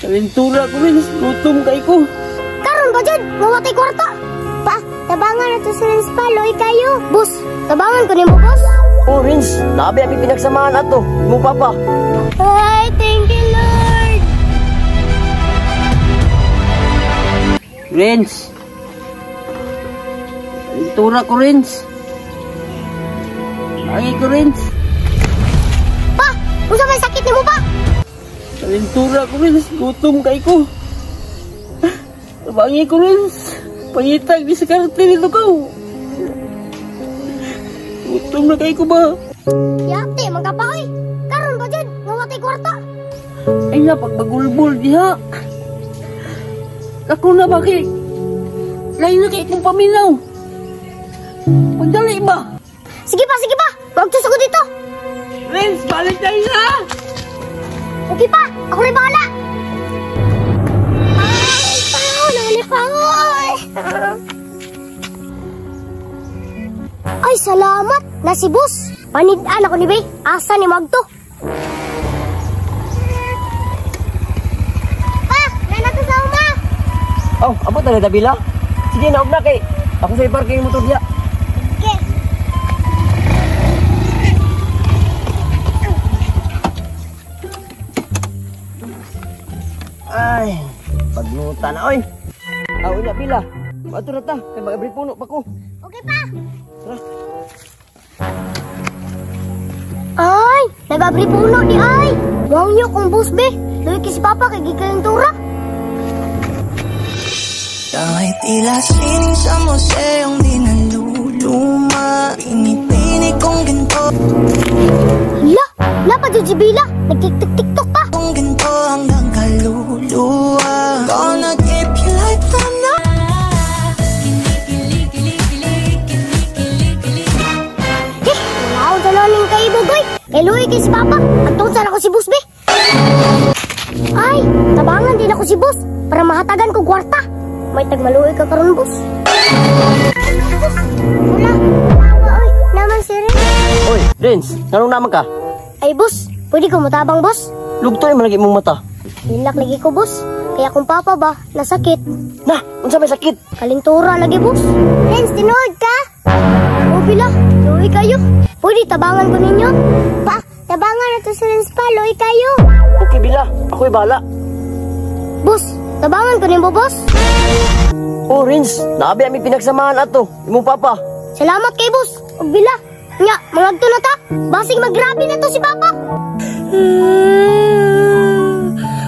Kalentura ko rin, gutom kay ko. Karon ba jud? Nga watay kwarta. Pa, tabangan na to si Renz pa, loy kayo. Boss, tabangan ko nimo, boss. Oh, Renz, nabi ami pinagsamahan ato. Mo papa. Ay, thank you, Lord. Renz. Kalentura ko, Renz. Lagi ko, Renz. Pa, unsa may sakit nimo pa? Kalentura ko, Renz. Gutom kay ko. Tabangi ko, Renz. Pangitag di sa karte nito ko. Gutom na kay ko ba? Yate, magkapaoy. Karon ba jud? Nga watay kwarta. Ay na, pagbagulbol diha. Ako na bakit? Lain na kay kong paminaw. Pagdali ba? Sige pa, sige pa. Magtus ako dito. Renz, balik tayo na! Okay pa, ako rin bahala. Ay, pao, nalipangoy. Ay, salamat. Nasi boss. Panidaan ako ni Bay. Asa ni Magto? Pa, nanato sa uma. Oh, abot na Dabila. Sige, naog na kay. Ako sa iparking motor diya. Okay. Ay, pagnuta na oy. Aw nya Bila. Mato na ta, kay mag-abri puno pa ko. Okay pa. Tara. Ay, nag-abri puno di ay. Wangyo kong boss be. Luwi kay si Papa kay gikalentura. Kahit tila sining sa museong di naluluma, pinipini kong ginto. Hala, napa jud si Bila? Nagtik-tik-tiktok pa. Kong ginto hanggang kaluluwa. Gonna keep you like the night. Eh, wala akong saloning kaibog, oy. Kay luwi kay si Papa. At tungsan ako si boss be. Ay, tabangan din ako si boss para mahatagan ko kwarta. May tagmaluoy ka karon, boss. Boss, wala. Oy, naman si Renz. Oy, Renz, nganong naman ka? Ay, boss, pwede ko matabang, boss? Lugtoy man lagi mong mata. Hilak lagi ko, boss. Kaya kung papa ba, nasakit. Na, unsa may sakit? Kalintura lagi, boss. Renz, tinuod ka? O, Bila, luoy kayo. Pwede tabangan ko ninyo? Pa, tabangan na to si Renz pa, luoy kayo. Okay, Bila, ako'y bahala. Boss, tabangan ko nimo, boss. Oh, Renz, nabi ami pinagsamahan ato. Imong papa. Salamat kay boss. Og Bila, nya, mangagto na ta. Basig maggrabe na to si papa.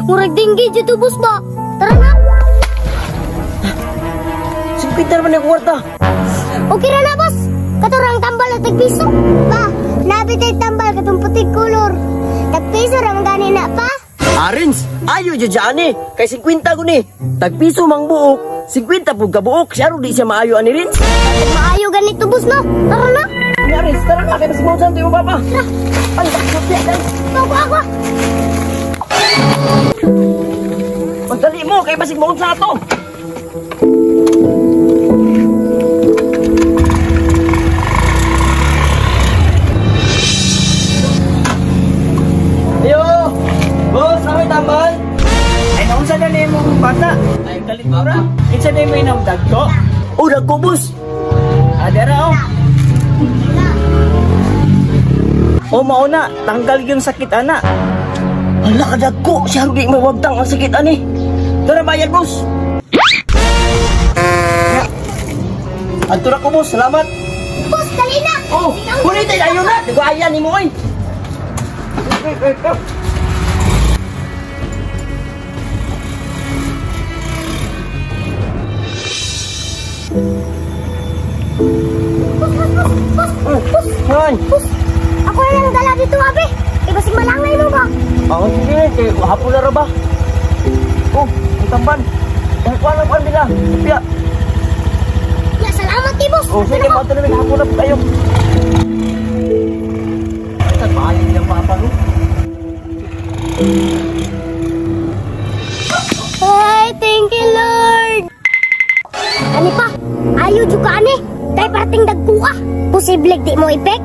Murag dinggi dito, boss ba? Tara na. 50 naman yung kwarta. Okay ra na, boss. Katurang tambal at tagpiso. Pa, nabi tay tambal katong putig kolor. Tagpiso ra man gani na pa. Ah, Renz, ayo jud siya ani. Kay 50 ko ni. Tagpiso mang buok, 50 pud ka buok. Siya ro di siya maayo ani, Renz. Maayo ganito, boss, no? Tara na. Nya, Renz, tara na kay basig maunsan to imong papa. Ay, sakit yan. Ako, ako. Pagdali mo kay basig maunsa to. Ayo! Boss, amay tambal. Ay, naunsa na nimo bata? Ay, kalintura. Kinsa na mo inamdag ko? Oh, dagko, boss. Ah, dara oh. Oh, mauna, tanggal yung sakit ana. Hala ka dagko, siya di mawagtang ang sakit ani. Tara bayad, boss. Adto ra ko, boss, salamat. Boss, dali na. Oh, huli tayo ayo na. Dugaya nimo oy. Boss, boss, boss, boss, boss. Hoy. Boss, ako na lang dala dito, abe. Ibasig malangay mo ba? Oh, sige, kay hapon na ra ba? Oh, ang tamban. Eh, kuan lang kuan bila. Sophia. Ya, salamat kay boss. Oh, sige, mato na hapon na kayo. Ay, tagbayad niyang papa no. Ay, thank you, Lord. Ani pa, ayo juga ani. Kay parating dagko ka. Posible di mo ipek.